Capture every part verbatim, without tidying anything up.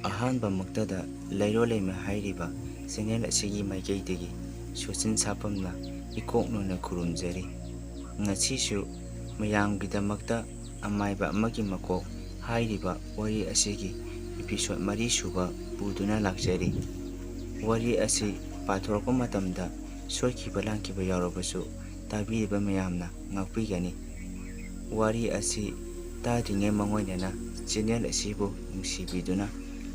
ꯑꯍꯥꯟꯕꯃꯛꯇꯗ ꯂꯩꯔꯣ ꯂꯩꯃ ꯍꯥꯏꯔꯤꯕ ꯆꯦꯅꯦꯜ ꯑꯁꯤꯒꯤ ꯃꯥꯏꯀꯩꯗꯒꯤ ꯁꯨꯆꯤꯟ ꯁꯥꯄꯝꯅ ꯏꯀꯣꯛ ꯅꯣꯟꯅ ꯈꯨꯔꯨꯝꯖꯔꯤ꯫ ꯉꯁꯤꯁꯨ ꯃꯌꯥꯝꯒꯤꯗꯃꯛꯇ ꯑꯃꯥꯏꯕ ꯑꯃꯒꯤ ꯃꯀꯣꯛ ꯍꯥꯏꯔꯤꯕ ꯋꯥꯔꯤ ꯑꯁꯤꯒꯤ ꯏꯄꯤꯁꯣꯠ ꯃꯔꯤ ꯁꯨꯕ ꯄꯨꯗꯨꯅ ꯂꯥꯛꯆꯔꯤ꯫ ꯋꯥꯔꯤ ꯑꯁꯤ ꯄꯥꯊꯣꯔꯛꯄ ꯃꯇꯝꯗ ꯁꯣꯏꯈꯤꯕ ꯂꯥꯟꯈꯤꯕ ꯌꯥꯎꯔꯕꯁꯨ ꯇꯥꯕꯤꯔꯤꯕ ꯃꯌꯥꯝꯅ ꯉꯥꯛꯄꯤꯒꯅꯤ꯫ ꯋꯥꯔꯤ ꯑꯁꯤ ꯇꯥꯗ꯭ꯔꯤꯉꯩ ꯃꯉꯣꯏꯅꯅ ꯆꯦꯅꯦꯜ ꯑꯁꯤꯕꯨ ꯅꯨꯡꯁꯤꯕꯤꯗꯨꯅ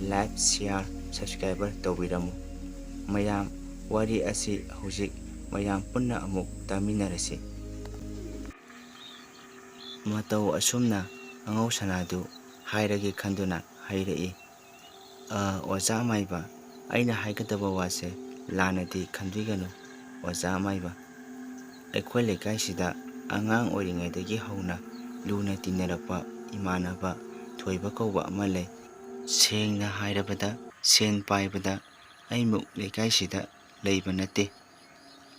like, share, subscribe ꯇꯧꯕꯤꯔꯝꯃꯨ꯫ ꯃꯌꯥꯝ, ꯋꯥꯔꯤ ꯑꯁꯤ ꯍꯧꯖꯤꯛ ꯃꯌꯥꯝ ꯄꯨꯟꯅ ꯑꯃꯨꯛ ꯇꯥꯃꯤꯟꯅꯔꯁꯤ꯫ ꯃꯇꯧ ꯑꯁꯨꯝꯅ ꯑꯉꯧ ꯁꯅꯥꯗꯨ ꯍꯥꯏꯔꯒꯦ ꯈꯟꯗꯨꯅ ꯍꯥꯏꯔꯛꯏ꯫ "ꯑ, ꯑꯣꯖꯥ ꯑꯃꯥꯏꯕ, ꯑꯩꯅ ꯍꯥꯏꯒꯗꯕ ꯋꯥꯁꯦ ꯂꯥꯟꯅꯗꯤ ꯈꯟꯕꯤꯒꯅꯨ, ꯑꯣꯖꯥ ꯑꯃꯥꯏꯕ꯫ ꯑꯩꯈꯣꯏ ꯂꯩꯀꯥꯏꯁꯤꯗ ꯑꯉꯥꯡ ꯑꯣꯏꯔꯤꯉꯩꯗꯒꯤ ꯍꯧꯅ ꯂꯨꯅ ꯇꯤꯟꯅꯔꯛꯄ ꯏꯃꯥꯟꯅꯕ ꯊꯣꯏꯕ ꯀꯧꯕ ꯑꯃ ꯂꯩ꯫ ꯁꯦꯡꯅ ꯍꯥꯏꯔꯕꯗ, ꯁꯦꯟ ꯄꯥꯏꯕꯗ ꯑꯩꯃꯨꯛ ꯂꯩꯀꯥꯏꯁꯤꯗ ꯂꯩꯕ ꯅꯠꯇꯦ꯫"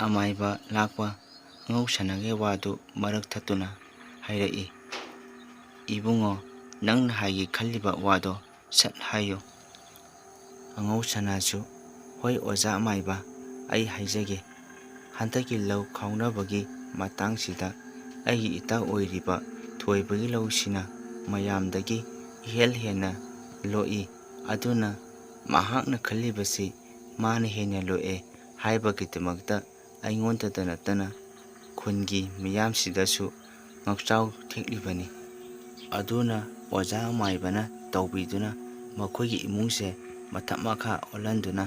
ꯑꯃꯥꯏꯕ ꯂꯥꯛꯄ ꯑꯉꯧ ꯁꯅꯥꯒꯤ ꯋꯥꯗꯨ ꯃꯔꯛ ꯊꯠꯇꯨꯅ ꯍꯥꯏꯔꯛꯏ, "ꯏꯕꯨꯡꯉꯣ, ꯅꯪꯅ ꯍꯥꯏꯒꯦ ꯈꯜꯂꯤꯕ ꯋꯥꯗꯣ ꯁꯠ ꯍꯥꯏꯌꯨ꯫" ꯑꯉꯧ ꯁꯅꯥꯁꯨ, "ꯍꯣꯏ ꯑꯣꯖꯥ ꯑꯃꯥꯏꯕ, ꯑꯩ ꯍꯥꯏꯖꯒꯦ꯫ ꯍꯟꯗꯛꯀꯤ ꯂꯧ ꯈꯥꯎꯅꯕꯒꯤ ꯃꯇꯥꯡꯁꯤꯗ ꯑꯩꯒꯤ ꯏꯇꯥꯎ ꯑꯣꯏꯔꯤꯕ ꯊꯣꯏꯕꯒꯤ ꯂꯧꯁꯤꯅ ꯃꯌꯥꯝꯗꯒꯤ ꯏꯍꯦꯜ ꯍꯦꯟꯅ ꯂꯣꯛꯏ꯫ ꯑꯗꯨꯅ ꯃꯍꯥꯛꯅ ꯈꯜꯂꯤꯕꯁꯤ ꯃꯥꯅ ꯍꯦꯟꯅ ꯂꯣꯛꯑꯦ ꯍꯥꯏꯕꯒꯤꯗꯃꯛꯇ ꯑꯩꯉꯣꯟꯗꯇ ꯅꯠꯇꯅ ꯈꯨꯟꯒꯤ ꯃꯤꯌꯥꯝꯁꯤꯗꯁꯨ ꯉꯥꯛꯆꯥꯎ ꯊꯦꯛꯂꯤꯕꯅꯤ꯫ ꯑꯗꯨꯅ ꯑꯣꯖꯥ ꯑꯃꯥꯏꯕꯅ ꯇꯧꯕꯤꯗꯨꯅ ꯃꯈꯣꯏꯒꯤ ꯏꯃꯨꯡꯁꯦ ꯃꯊꯛ ꯃꯈꯥ ꯑꯣꯜꯍꯟꯗꯨꯅ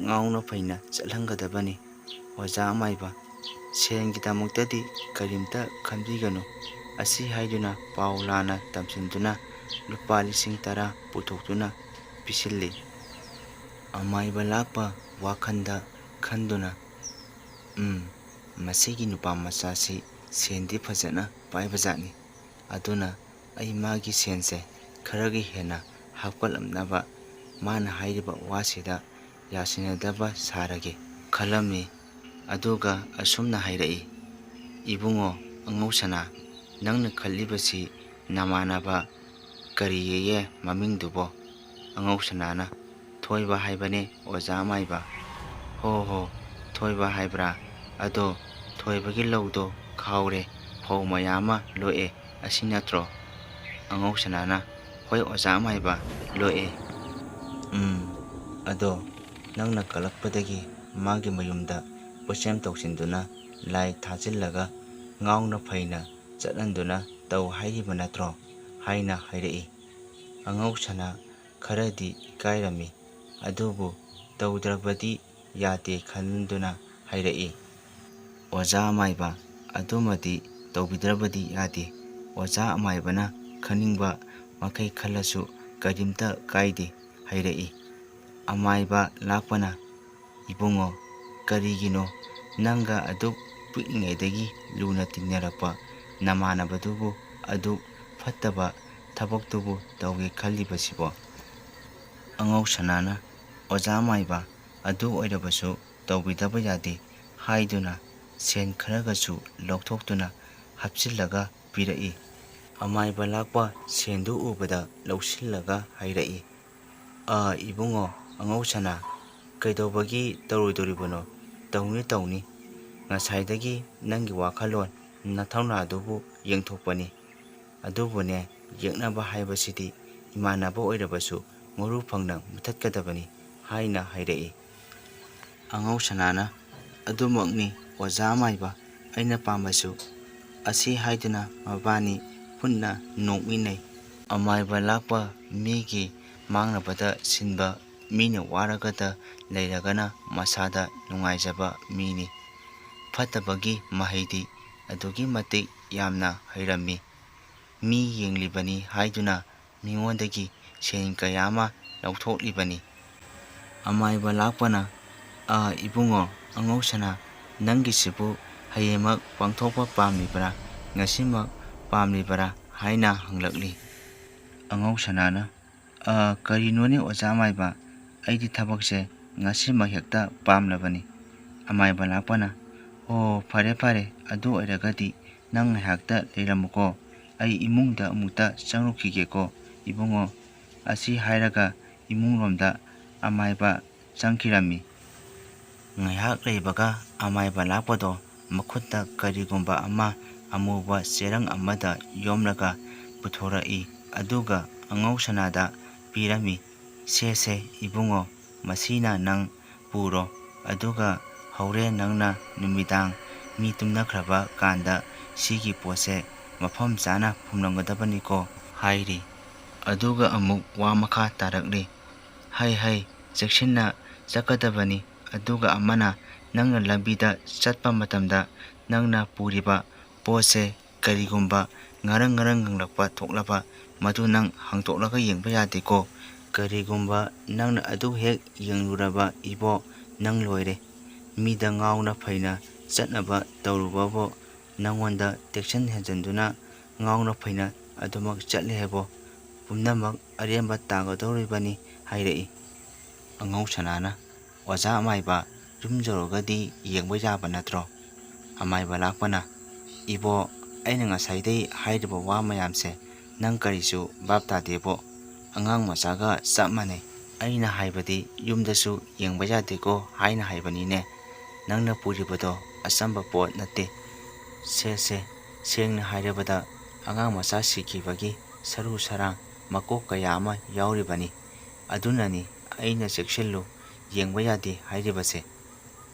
ꯉꯥꯎꯅ ꯐꯩꯅ ꯆꯠꯍꯟꯒꯗꯕꯅꯤ꯫ ꯑꯣꯖꯥ ꯑꯃꯥꯏꯕ, ꯁꯦꯟꯒꯤꯗꯃꯛꯇꯗꯤ ꯀꯔꯤꯝꯇ ꯈꯟꯕꯤꯒꯅꯨ꯫" ꯑꯁꯤ ꯍꯥꯏꯗꯨꯅ ꯄꯥꯎ ꯂꯥꯟꯅ ꯇꯝꯁꯤꯟꯗꯨꯅ ꯂꯨꯄꯥ ꯂꯤꯁꯤꯡ ꯇꯔꯥ ꯄꯨꯊꯣꯛꯇꯨꯅ ꯄꯤꯁꯤꯜꯂꯤ꯫ ꯑꯃꯥꯏꯕ ꯂꯥꯛꯄ ꯋꯥꯈꯜꯗ ꯈꯟꯗꯨꯅ, "ꯎꯝ, ꯃꯁꯤꯒꯤ ꯅꯨꯄꯥ ꯃꯆꯥꯁꯤ ꯁꯦꯟꯗꯤ ꯐꯖꯅ ꯄꯥꯏꯕꯖꯥꯠꯅꯤ꯫ ꯑꯗꯨꯅ ꯑꯩ ꯃꯥꯒꯤ ꯁꯦꯟꯁꯦ ꯈꯔꯒ ꯍꯦꯟꯅ ꯍꯥꯞꯀꯠꯂꯝꯅꯕ ꯃꯥꯅ ꯍꯥꯏꯔꯤꯕ ꯋꯥꯁꯤꯗ ꯌꯥꯁꯤꯟꯅꯗꯕ ꯁꯥꯔꯒꯦ" ꯈꯜꯂꯝꯃꯤ꯫ ꯑꯗꯨꯒ ꯑꯁꯨꯝꯅ ꯍꯥꯏꯔꯛꯏ, "ꯏꯕꯨꯡꯉꯣ ꯑꯉꯧ ꯁꯅꯥ, ꯅꯪꯅ ꯈꯜꯂꯤꯕꯁꯤ ꯅꯃꯥꯟꯅꯕ ꯀꯔꯤꯌꯦꯌꯦ ꯃꯃꯤꯡꯗꯨꯕꯣ?" ꯑꯉꯧ ꯁꯅꯥꯅ, "ꯊꯣꯏꯕ ꯍꯥꯏꯕꯅꯦ, ꯑꯣꯖꯥ ꯑꯃꯥꯏꯕ꯫" "ꯍꯣ ꯍꯣ, ꯊꯣꯏꯕ ꯍꯥꯏꯕ꯭ꯔꯥ? ꯑꯗꯣ ꯊꯣꯏꯕꯒꯤ ꯂꯧꯗꯣ ꯈꯥꯎꯔꯦ, ꯐꯧ ꯃꯌꯥꯝ ꯑꯃ ꯂꯣꯛꯑꯦ, ꯑꯁꯤ ꯅꯠꯇ꯭ꯔꯣ?" ꯑꯉꯧ ꯁꯅꯥꯅ, "ꯍꯣꯏ ꯑꯣꯖꯥ ꯑꯃꯥꯏꯕ, ꯂꯣꯛꯑꯦ꯫" "ꯎꯝ, ꯑꯗꯣ ꯅꯪꯅ ꯀꯜꯂꯛꯄꯗꯒꯤ ꯃꯥꯒꯤ ꯃꯌꯨꯝꯗ ꯄꯣꯠꯁꯦꯝ ꯇꯧꯁꯤꯟꯗꯨꯅ, ꯂꯥꯏ ꯊꯥꯖꯤꯜꯂꯒ, ꯉꯥꯎꯅ ꯐꯩꯅ ꯆꯠꯍꯟꯗꯨꯅ ꯇꯧ ꯍꯥꯏꯔꯤꯕ ꯅꯠꯇ꯭ꯔꯣ?" ꯍꯥꯏꯅ ꯍꯥꯏꯔꯛꯏ꯫ ꯑꯉꯧ ꯁꯅꯥ ꯈꯔꯗꯤ ꯏꯀꯥꯏꯔꯝꯃꯤ, ꯑꯗꯨꯕꯨ ꯇꯧꯗ꯭ꯔꯕꯗꯤ ꯌꯥꯗꯦ ꯈꯟꯗꯨꯅ ꯍꯥꯏꯔꯛꯏ꯫ "ꯑꯣꯖꯥ ꯑꯃꯥꯏꯕ, ꯑꯗꯨꯃꯗꯤ ꯇꯧꯕꯤꯗ꯭ꯔꯕꯗꯤ ꯌꯥꯗꯦ꯫ ꯑꯣꯖꯥ ꯑꯃꯥꯏꯕꯅ ꯈꯟꯅꯤꯡꯕ ꯃꯈꯩ ꯈꯜꯂꯁꯨ ꯀꯔꯤꯝꯇ ꯀꯥꯏꯗꯦ," ꯍꯥꯏꯔꯛꯏ꯫ ꯑꯃꯥꯏꯕ ꯂꯥꯛꯄꯅ, "ꯏꯕꯨꯡꯉꯣ, ꯀꯔꯤꯒꯤꯅꯣ ꯅꯪꯒ ꯑꯗꯨꯛ ꯄꯤꯛꯂꯤꯉꯩꯗꯒꯤ ꯂꯨꯅ ꯇꯤꯟꯅꯔꯛꯄ ꯅꯃꯥꯟꯅꯕꯗꯨꯕꯨ ꯑꯗꯨꯛ ꯐꯠꯇꯕ ꯊꯕꯛꯇꯨꯕꯨ ꯇꯧꯒꯦ ꯈꯜꯂꯤꯕꯁꯤꯕꯣ?" ꯑꯉꯧ ꯁꯅꯥꯅ, "ꯑꯣꯖꯥ ꯑꯃꯥꯏꯕ, ꯑꯗꯨ ꯑꯣꯏꯔꯕꯁꯨ ꯇꯧꯕꯤꯗꯕ ꯌꯥꯗꯦ," ꯍꯥꯏꯗꯨꯅ ꯁꯦꯟ ꯈꯔꯒꯁꯨ ꯂꯧꯊꯣꯛꯇꯨꯅ ꯍꯥꯞꯆꯤꯜꯂꯒ ꯄꯤꯔꯛꯏ꯫ ꯑꯃꯥꯏꯕ ꯂꯥꯛꯄ ꯁꯦꯟꯗꯨ ꯎꯕꯗ ꯂꯧꯁꯤꯜꯂꯒ ꯍꯥꯏꯔꯛꯏ, "ꯑ, ꯏꯕꯨꯡꯉꯣ ꯑꯉꯧ ꯁꯅꯥ, ꯀꯩꯗꯧꯕꯒꯤ ꯇꯧꯔꯣꯏꯗꯧꯔꯤꯕꯅꯣ? ꯇꯧꯅꯤ, ꯇꯧꯅꯤ꯫ ꯉꯁꯥꯏꯗꯒꯤ ꯅꯪꯒꯤ ꯋꯥꯈꯜꯂꯣꯟ, ꯅꯊꯧꯅꯥꯗꯨꯕꯨ ꯌꯦꯡꯊꯣꯛꯄꯅꯤ꯫ ꯑꯗꯨꯕꯨꯅꯦ, ꯌꯦꯛꯅꯕ ꯍꯥꯏꯕꯁꯤꯗꯤ ꯏꯃꯥꯟꯅꯕ ꯑꯣꯏꯔꯕꯁꯨ ꯃꯔꯨ ꯐꯪꯅ ꯃꯨꯊꯠꯀꯗꯕꯅꯤ," ꯍꯥꯏꯅ ꯍꯥꯏꯔꯛꯏ꯫ ꯑꯉꯧ ꯁꯅꯥꯅ, "ꯑꯗꯨꯃꯛꯅꯤ ꯑꯣꯖꯥ ꯑꯃꯥꯏꯕ, ꯑꯩꯅ ꯄꯥꯝꯕꯁꯨ꯫" ꯑꯁꯤ ꯍꯥꯏꯗꯨꯅ ꯃꯕꯥꯅꯤ ꯄꯨꯟꯅ ꯅꯣꯛꯃꯤꯟꯅꯩ꯫ ꯑꯃꯥꯏꯕ ꯂꯥꯛꯄ ꯃꯤꯒꯤ ꯃꯥꯡꯅꯕꯗ ꯁꯤꯟꯕ, ꯃꯤꯅ ꯋꯥꯔꯒꯗ ꯂꯩꯔꯒꯅ ꯃꯁꯥꯗ ꯅꯨꯡꯉꯥꯏꯖꯕ ꯃꯤꯅꯤ꯫ ꯐꯠꯇꯕꯒꯤ ꯃꯍꯩꯗꯤ ꯑꯗꯨꯛꯀꯤ ꯃꯇꯤꯛ ꯌꯥꯝꯅ ꯍꯩꯔꯝꯃꯤ꯫ ꯃꯤ ꯌꯦꯡꯂꯤꯕꯅꯤ ꯍꯥꯏꯗꯨꯅ ꯃꯤꯉꯣꯟꯗꯒꯤ ꯁꯦꯟ ꯀꯌꯥ ꯑꯃ ꯂꯧꯊꯣꯛꯂꯤꯕꯅꯤ꯫ ꯑꯃꯥꯏꯕ ꯂꯥꯛꯄꯅ, "ꯑ, ꯏꯕꯨꯡꯉꯣ ꯑꯉꯧ ꯁꯅꯥ, ꯅꯪꯒꯤꯁꯤꯕꯨ ꯍꯌꯦꯡꯃꯛ ꯄꯥꯡꯊꯣꯛꯄ ꯄꯥꯝꯂꯤꯕ꯭ꯔꯥ? ꯉꯁꯤꯃꯛ ꯄꯥꯝꯂꯤꯕ꯭ꯔꯥ?" ꯍꯥꯏꯅ ꯍꯪꯂꯛꯂꯤ꯫ ꯑꯉꯧ ꯁꯅꯥꯅ, "ꯑ, ꯀꯔꯤꯅꯣꯅꯦ ꯑꯣꯖꯥ ꯑꯃꯥꯏꯕ, ꯑꯩꯗꯤ ꯊꯕꯛꯁꯦ ꯉꯁꯤꯃꯛ ꯍꯦꯛꯇ ꯄꯥꯝꯂꯕꯅꯤ꯫" ꯑꯃꯥꯏꯕ ꯂꯥꯛꯄꯅ, "ꯑꯣ, ꯐꯔꯦ ꯐꯔꯦ, ꯑꯗꯨ ꯑꯣꯏꯔꯒꯗꯤ ꯅꯪ ꯉꯥꯏꯍꯥꯛꯇ ꯂꯩꯔꯝꯃꯨꯀꯣ, ꯑꯩ ꯏꯃꯨꯡꯗ ꯑꯃꯨꯛꯇ ꯆꯪꯉꯨꯈꯤꯒꯦꯀꯣ ꯏꯕꯨꯡꯉꯣ꯫" ꯑꯁꯤ ꯍꯥꯏꯔꯒ ꯏꯃꯨꯡꯂꯣꯝꯗ ꯑꯃꯥꯏꯕ ꯆꯪꯈꯤꯔꯝꯃꯤ꯫ ꯉꯥꯏꯍꯥꯛ ꯂꯩꯕꯒ ꯑꯃꯥꯏꯕ ꯂꯥꯛꯄꯗꯣ ꯃꯈꯨꯠꯇ ꯀꯔꯤꯒꯨꯝꯕ ꯑꯃ ꯑꯃꯨꯕ ꯆꯦꯔꯪ ꯑꯃꯗ ꯌꯣꯝꯂꯒ ꯄꯨꯊꯣꯔꯛꯏ꯫ ꯑꯗꯨꯒ ꯑꯉꯧ ꯁꯅꯥꯗ ꯄꯤꯔꯝꯃꯤ꯫ "ꯁꯦ, ꯁꯦ, ꯏꯕꯨꯡꯉꯣ, ꯃꯁꯤꯅ ꯅꯪ ꯄꯨꯔꯣ꯫ ꯑꯗꯨꯒ ꯍꯣꯔꯦꯟ ꯅꯪꯅ ꯅꯨꯃꯤꯗꯥꯡ ꯃꯤ ꯇꯨꯝꯅꯈ꯭ꯔꯕ ꯀꯥꯟꯗ ꯁꯤꯒꯤ ꯄꯣꯠꯁꯦ ꯃꯐꯝ ꯆꯥꯅ ꯐꯨꯝꯂꯝꯒꯗꯕꯅꯤꯀꯣ" ꯍꯥꯏꯔꯤ꯫ ꯑꯗꯨꯒ ꯑꯃꯨꯛ ꯋꯥ ꯃꯈꯥ ꯇꯥꯔꯛꯂꯤ꯫ "ꯍꯩ, ꯍꯩ, ꯆꯦꯛꯁꯤꯟꯅ ꯆꯠꯀꯗꯕꯅꯤ꯫ ꯑꯗꯨꯒ ꯑꯃꯅ, ꯅꯪꯅ ꯂꯝꯕꯤꯗ ꯆꯠꯄ ꯃꯇꯝꯗ ꯅꯪꯅ ꯄꯨꯔꯤꯕ ꯄꯣꯠꯁꯦ ꯀꯔꯤꯒꯨꯝꯕ ꯉꯔꯪ ꯉꯔꯪ ꯉꯪꯂꯛꯄ ꯊꯣꯛꯂꯕ, ꯃꯗꯨ ꯅꯪ ꯍꯥꯡꯇꯣꯛꯂꯒ ꯌꯦꯡꯕ ꯌꯥꯗꯦꯀꯣ꯫ ꯀꯔꯤꯒꯨꯝꯕ ꯅꯪꯅ ꯑꯗꯨ ꯍꯦꯛ ꯌꯦꯡꯂꯨꯔꯕ ꯏꯕꯣ, ꯅꯪ ꯂꯣꯏꯔꯦ꯫ ꯃꯤꯗ ꯉꯥꯎꯅ ꯐꯩꯅ ꯆꯠꯅꯕ ꯇꯧꯔꯨꯕꯕꯨ ꯅꯪꯉꯣꯟꯗ ꯇꯦꯛꯁꯟ ꯍꯦꯟꯖꯟꯗꯨꯅ ꯉꯥꯎꯅ ꯐꯩꯅ ꯑꯗꯨꯃꯛ ꯆꯠꯂꯦ ꯍꯥꯏꯕꯣ, ꯄꯨꯝꯅꯃꯛ ꯑꯔꯦꯝꯕ ꯇꯥꯒꯗꯧꯔꯤꯕꯅꯤ" ꯍꯥꯏꯔꯛꯏ꯫ ꯑꯉꯧ ꯁꯅꯥꯅ, "ꯑꯣꯖꯥ ꯑꯃꯥꯏꯕ, ꯌꯨꯝ ꯌꯧꯔꯒꯗꯤ ꯌꯦꯡꯕ ꯌꯥꯕ ꯅꯠꯇ꯭ꯔꯣ?" ꯑꯃꯥꯏꯕ ꯂꯥꯛꯄꯅ, "ꯏꯕꯣ, ꯑꯩꯅ ꯉꯁꯥꯏꯗꯩ ꯍꯥꯏꯔꯤꯕ ꯋꯥ ꯃꯌꯥꯝꯁꯦ ꯅꯪ ꯀꯔꯤꯁꯨ ꯚꯥꯞ ꯇꯥꯗꯦꯕꯣ꯫ ꯑꯉꯥꯡ ꯃꯆꯥꯒ ꯆꯞ ꯃꯥꯟꯅꯩ꯫ ꯑꯩꯅ ꯍꯥꯏꯕꯗꯤ ꯌꯨꯝꯗꯁꯨ ꯌꯦꯡꯕ ꯌꯥꯗꯦꯀꯣ ꯍꯥꯏꯅ ꯍꯥꯏꯕꯅꯤꯅꯦ꯫ ꯅꯪꯅ ꯄꯨꯔꯤꯕꯗꯣ ꯑꯆꯝꯕ ꯄꯣꯠ ꯅꯠꯇꯦ꯫ ꯁꯦ, ꯁꯦ, ꯁꯦꯡꯅ ꯍꯥꯏꯔꯕꯗ ꯑꯉꯥꯡ ꯃꯆꯥ ꯁꯤꯈꯤꯕꯒꯤ ꯁꯔꯨ ꯁꯔꯥꯡ, ꯃꯀꯣꯛ ꯀꯌꯥ ꯑꯃ ꯌꯥꯎꯔꯤꯕꯅꯤ꯫ ꯑꯗꯨꯅꯅꯤ ꯑꯩꯅ ꯆꯦꯛꯁꯤꯜꯂꯨ, ꯌꯦꯡꯕ ꯌꯥꯗꯦ ꯍꯥꯏꯔꯤꯕꯁꯦ꯫"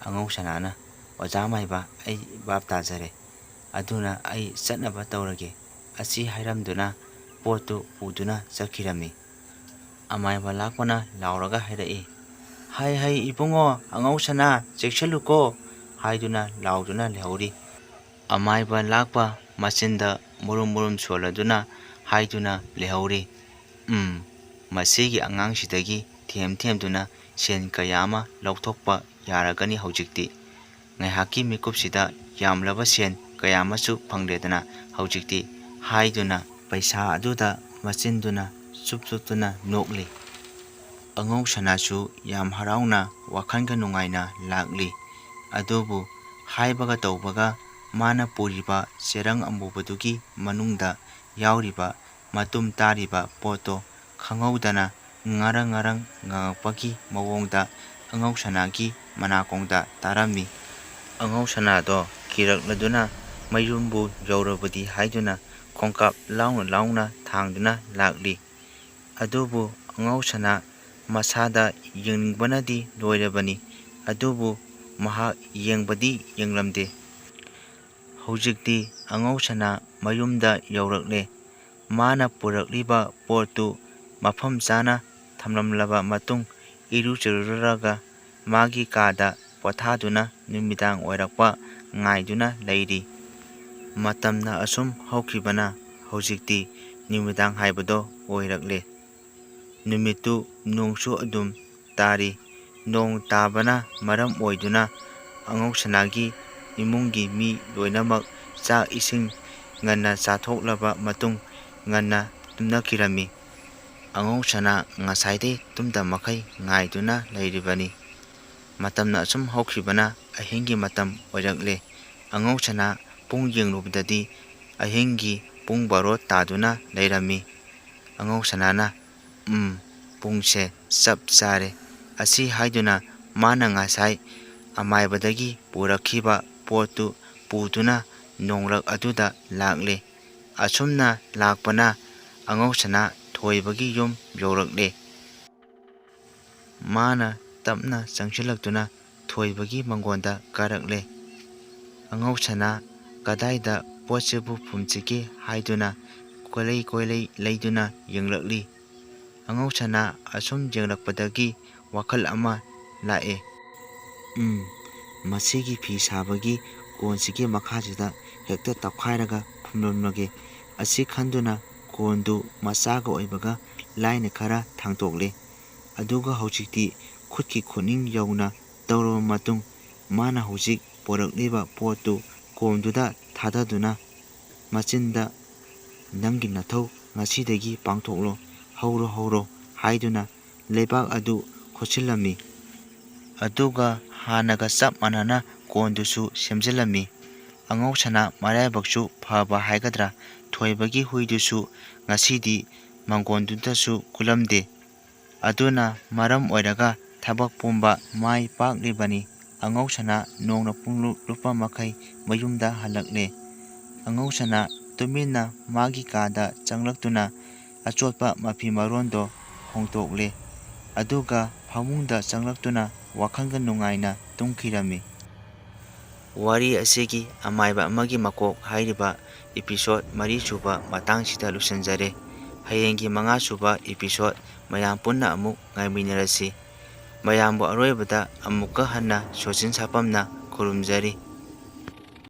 ꯑꯉꯧ ꯁꯅꯥꯅ, "ꯑꯣꯖꯥ ꯃꯥꯏꯕ, ꯑꯩ ꯚꯥꯞ ꯇꯥꯖꯔꯦ꯫ ꯑꯗꯨꯅ ꯑꯩ ꯆꯠꯅꯕ ꯇꯧꯔꯒꯦ" ꯑꯁꯤ ꯍꯥꯏꯔꯝꯗꯨꯅ ꯄꯣꯠꯇꯨ ꯄꯨꯗꯨꯅ ꯆꯠꯈꯤꯔꯝꯃꯤ꯫ ꯑꯃꯥꯏꯕ ꯂꯥꯛꯄꯅ ꯂꯥꯎꯔꯒ ꯍꯥꯏꯔꯛꯏ, "ꯍꯥꯏ ꯍꯥꯏ ꯏꯕꯨꯡꯉꯣ, ꯑꯉꯧ ꯁꯅꯥ, ꯆꯦꯛꯁꯤꯜꯂꯨꯀꯣ" ꯍꯥꯏꯗꯨꯅ ꯂꯥꯎꯗꯨꯅ ꯂꯩꯍꯧꯔꯤ꯫ ꯑꯃꯥꯏꯕ ꯂꯥꯛꯄ ꯃꯆꯤꯟꯗ ꯃꯨꯔꯨꯝ ꯃꯨꯔꯨꯝ ꯁꯣꯜꯂꯗꯨꯅ ꯍꯥꯏꯗꯨꯅ ꯂꯩꯍꯧꯔꯤ, "ꯎꯝ, ꯃꯁꯤꯒꯤ ꯑꯉꯥꯡꯁꯤꯗꯒꯤ ꯊꯦꯝ ꯊꯦꯝꯗꯨꯅ ꯁꯦꯟ ꯀꯌꯥ ꯑꯃ ꯂꯧꯊꯣꯛꯄ ꯌꯥꯔꯒꯅꯤ ꯍꯧꯖꯤꯛꯇꯤ꯫ ꯉꯥꯏꯍꯥꯛꯀꯤ ꯃꯤꯀꯨꯞꯁꯤꯗ ꯌꯥꯝꯂꯕ ꯁꯦꯟ ꯀꯌꯥ ꯑꯃꯁꯨ ꯐꯪꯂꯦꯗꯅ ꯍꯧꯖꯤꯛꯇꯤ" ꯍꯥꯏꯗꯨꯅ ꯄꯩꯁꯥ ꯑꯗꯨꯗ ꯃꯆꯤꯟꯗꯨꯅ ꯆꯨꯞ ꯆꯨꯞꯇꯨꯅ ꯅꯣꯛꯂꯤ꯫ ꯑꯉꯧ ꯁꯅꯥꯁꯨ ꯌꯥꯝ ꯍꯔꯥꯎꯅ ꯋꯥꯈꯜꯒ ꯅꯨꯡꯉꯥꯏꯅ ꯂꯥꯛꯂꯤ꯫ ꯑꯗꯨꯕꯨ ꯍꯥꯏꯕꯒ ꯇꯧꯕꯒ ꯃꯥꯅ ꯄꯨꯔꯤꯕ ꯆꯦꯔꯪ ꯑꯃꯨꯕꯗꯨꯒꯤ ꯃꯅꯨꯡꯗ ꯌꯥꯎꯔꯤꯕ ꯃꯇꯨꯝ ꯇꯥꯔꯤꯕ ꯄꯣꯠꯇꯣ ꯈꯪꯍꯧꯗꯅ ꯉꯔꯪ ꯉꯔꯪ ꯉꯪꯉꯛꯄꯒꯤ ꯃꯑꯣꯡꯗ ꯑꯉꯧ ꯁꯅꯥꯒꯤ ꯃꯅꯥꯀꯣꯡꯗ ꯇꯥꯔꯝꯃꯤ꯫ ꯑꯉꯧ ꯁꯅꯥꯗꯣ ꯀꯤꯔꯛꯂꯗꯨꯅ ꯃꯌꯨꯝꯕꯨ ꯌꯧꯔꯕꯗꯤ ꯍꯥꯏꯗꯨꯅ ꯈꯣꯡꯀꯥꯞ ꯂꯥꯎꯅ ꯂꯥꯎꯅ ꯊꯥꯡꯗꯨꯅ ꯂꯥꯛꯂꯤ꯫ ꯑꯗꯨꯕꯨ ꯑꯉꯧ ꯁꯅꯥ ꯃꯁꯥꯗ ꯌꯦꯡꯅꯤꯡꯕꯅꯗꯤ ꯂꯣꯏꯔꯕꯅꯤ꯫ ꯑꯗꯨꯕꯨ ꯃꯍꯥꯛ ꯌꯦꯡꯕꯗꯤ ꯌꯦꯡꯂꯝꯗꯦ꯫ ꯍꯧꯖꯤꯛꯇꯤ ꯑꯉꯧ ꯁꯅꯥ ꯃꯌꯨꯝꯗ ꯌꯧꯔꯛꯂꯦ꯫ ꯃꯥꯅ ꯄꯨꯔꯛꯂꯤꯕ ꯄꯣꯠꯇꯨ ꯃꯐꯝ ꯆꯥꯅ ꯊꯝꯂꯝꯂꯕ ꯃꯇꯨꯡ, ꯏꯔꯨꯖꯔꯨꯔꯒ ꯃꯥꯒꯤ ꯀꯥꯗ ꯄꯣꯊꯥꯗꯨꯅ ꯅꯨꯃꯤꯗꯥꯡ ꯑꯣꯏꯔꯛꯄ ꯉꯥꯏꯗꯨꯅ ꯂꯩꯔꯤ꯫ ꯃꯇꯝꯅ ꯑꯁꯨꯝ ꯍꯧꯈꯤꯕꯅ ꯍꯧꯖꯤꯛꯇꯤ ꯅꯨꯃꯤꯗꯥꯡ ꯍꯥꯏꯕꯗꯣ ꯑꯣꯏꯔꯛꯂꯦ꯫ ꯅꯨꯃꯤꯠꯇꯨ ꯅꯣꯡꯁꯨ ꯑꯗꯨꯝ ꯇꯥꯔꯤ꯫ ꯅꯣꯡ ꯇꯥꯕꯅ ꯃꯔꯝ ꯑꯣꯏꯗꯨꯅ ꯑꯉꯧ ꯁꯅꯥꯒꯤ ꯏꯃꯨꯡꯒꯤ ꯃꯤ ꯂꯣꯏꯅꯃꯛ ꯆꯥꯛ ꯏꯁꯤꯡ ꯉꯟꯅ ꯆꯥꯊꯣꯛꯂꯕ ꯃꯇꯨꯡ ꯉꯟꯅ ꯇꯨꯝꯅꯈꯤꯔꯝꯃꯤ꯫ ꯑꯉꯧ ꯁꯅꯥ ꯉꯁꯥꯏꯗꯩ ꯇꯨꯝꯗ ꯃꯈꯩ ꯉꯥꯏꯗꯨꯅ ꯂꯩꯔꯤꯕꯅꯤ꯫ ꯃꯇꯝꯅ ꯑꯁꯨꯝ ꯍꯧꯈꯤꯕꯅ ꯑꯍꯤꯡꯒꯤ ꯃꯇꯝ ꯑꯣꯏꯔꯛꯂꯦ꯫ ꯑꯉꯧ ꯁꯅꯥ ꯄꯨꯡ ꯌꯦꯡꯂꯨꯕꯗꯗꯤ ꯑꯍꯤꯡꯒꯤ ꯄꯨꯡ ꯕꯥꯔꯣ ꯇꯥꯗꯨꯅ ꯂꯩꯔꯝꯃꯤ꯫ ꯑꯉꯧ ꯁꯅꯥꯅ, "ꯎꯝ, ꯄꯨꯡꯁꯦ ꯆꯞ ꯆꯥꯔꯦ" ꯑꯁꯤ ꯍꯥꯏꯗꯨꯅ ꯃꯥꯅ ꯉꯁꯥꯏ ꯑꯃꯥꯏꯕꯗꯒꯤ ꯄꯨꯔꯛꯈꯤꯕ ꯄꯣꯠꯇꯨ ꯄꯨꯗꯨꯅ ꯅꯣꯡꯂꯛ ꯑꯗꯨꯗ ꯂꯥꯛꯂꯦ꯫ ꯑꯁꯨꯝꯅ ꯂꯥꯛꯄꯅ ꯑꯉꯧ ꯁꯅꯥ ꯊꯣꯏꯕꯒꯤ ꯌꯨꯝ ꯌꯧꯔꯛꯂꯦ꯫ ꯃꯥꯅ ꯇꯞꯅ ꯆꯪꯁꯤꯜꯂꯛꯇꯨꯅ ꯊꯣꯏꯕꯒꯤ ꯃꯪꯒꯣꯟꯗ ꯀꯥꯔꯛꯂꯦ꯫ ꯑꯉꯧ ꯁꯅꯥ ꯀꯗꯥꯏꯗ ꯄꯣꯠꯁꯤꯕꯨ ꯐꯨꯝꯁꯤꯒꯦ ꯍꯥꯏꯗꯨꯅ ꯀꯣꯏꯂꯩ ꯀꯣꯏꯂꯩ ꯂꯩꯗꯨꯅ ꯌꯦꯡꯂꯛꯂꯤ꯫ ꯑꯉꯧ ꯁꯅꯥ ꯑꯁꯨꯝ ꯌꯦꯡꯂꯛꯄꯗꯒꯤ ꯋꯥꯈꯜ ꯑꯃ ꯂꯥꯛꯑꯦ꯫ "ꯎꯝ, ꯃꯁꯤꯒꯤ ꯐꯤ ꯁꯥꯕꯒꯤ ꯀꯣꯟꯁꯤꯒꯤ ꯃꯈꯥꯁꯤꯗ ꯍꯦꯛꯇ ꯇꯧꯈꯥꯏꯔꯒ ꯐꯨꯝꯂꯝꯂꯒꯦ" ꯑꯁꯤ ꯈꯟꯗꯨꯅ ꯀꯣꯟꯗꯨ ꯃꯆꯥꯒ ꯑꯣꯏꯕꯒ ꯂꯥꯏꯅ ꯈꯔ ꯊꯥꯡꯇꯣꯛꯂꯦ꯫ ꯑꯗꯨꯒ ꯍꯧꯖꯤꯛꯇꯤ ꯈꯨꯠꯀꯤ ꯈꯨꯠꯅꯤꯡ ꯌꯧꯅ ꯇꯧꯔꯕ ꯃꯇꯨꯡ, ꯃꯥꯅ ꯍꯧꯖꯤꯛ ꯄꯣꯔꯛꯂꯤꯕ ꯄꯣꯠꯇꯨ ꯀꯣꯟꯗꯨꯗ ꯊꯥꯗꯗꯨꯅ ꯃꯆꯤꯟꯗ, "ꯅꯪꯒꯤ ꯅꯊꯧ ꯉꯁꯤꯗꯒꯤ ꯄꯥꯡꯊꯣꯛꯂꯣ, ꯍꯧꯔꯣ ꯍꯧꯔꯣ" ꯍꯥꯏꯗꯨꯅ ꯂꯩꯕꯥꯛ ꯑꯗꯨ ꯈꯣꯠꯆꯤꯜꯂꯝꯃꯤ꯫ ꯑꯗꯨꯒ ꯍꯥꯟꯅꯒ ꯆꯞ ꯃꯥꯟꯅꯅ ꯀꯣꯟꯗꯨꯁꯨ ꯁꯦꯝꯖꯤꯜꯂꯝꯃꯤ꯫ ꯑꯉꯧ ꯁꯅꯥ ꯃꯔꯥꯏꯕꯛꯁꯨ ꯐꯕ ꯍꯥꯏꯒꯗ꯭ꯔꯥ, ꯊꯣꯏꯕꯒꯤ ꯍꯨꯏꯗꯨꯁꯨ ꯉꯁꯤꯗꯤ ꯃꯪꯒꯣꯟꯗꯨꯗꯁꯨ ꯀꯨꯜꯂꯝꯗꯦ꯫ ꯑꯗꯨꯅ ꯃꯔꯝ ꯑꯣꯏꯔꯒ ꯊꯕꯛ ꯄꯨꯝꯕ ꯃꯥꯏ ꯄꯥꯛꯂꯤꯕꯅꯤ꯫ ꯑꯉꯧꯁꯅꯥ ꯅꯣꯡꯅ ꯄꯨꯡꯂꯨꯞ ꯂꯨꯞꯄ ꯃꯈꯩ ꯃꯌꯨꯝꯗ ꯍꯜꯂꯛꯂꯦ꯫ ꯑꯉꯧꯁꯅꯥ ꯇꯨꯃꯤꯟꯅ ꯃꯥꯒꯤ ꯀꯥꯗ ꯆꯪꯂꯛꯇꯨꯅ ꯑꯆꯣꯠꯄ ꯃꯐꯤ ꯃꯔꯣꯟꯗꯣ ꯍꯣꯡꯗꯣꯛꯂꯦ꯫ ꯑꯗꯨꯒ ꯐꯃꯨꯡꯗ ꯆꯪꯂꯛꯇꯨꯅ ꯋꯥꯈꯜꯒ ꯅꯨꯡꯉꯥꯏꯅ ꯇꯨꯝꯈꯤꯔꯝꯃꯤ꯫ ꯋꯥꯔꯤ ꯑꯁꯤꯒꯤ ꯑꯃꯥꯏꯕ ꯑꯃꯒꯤ ꯃꯀꯣꯛ ꯍꯥꯏꯔꯤꯕ episode ꯃꯔꯤ ꯁꯨꯕ ꯃꯇꯥꯡꯁꯤꯗ ꯂꯣꯏꯁꯤꯟꯖꯔꯦ꯫ ꯍꯌꯦꯡꯒꯤ ꯃꯉꯥ ꯁꯨꯕ episode ꯃꯌꯥꯝ ꯄꯨꯟꯅ ꯑꯃꯨꯛ ꯉꯥꯏꯃꯤꯟꯅꯔꯁꯤ꯫ ꯃꯌꯥꯝꯕꯨ ꯑꯔꯣꯏꯕꯗ ꯑꯃꯨꯛꯀ ꯍꯟꯅ ꯁꯣꯆꯤꯟ ꯁꯥꯄꯝꯅ ꯈꯨꯔꯨꯝꯖꯔꯤ꯫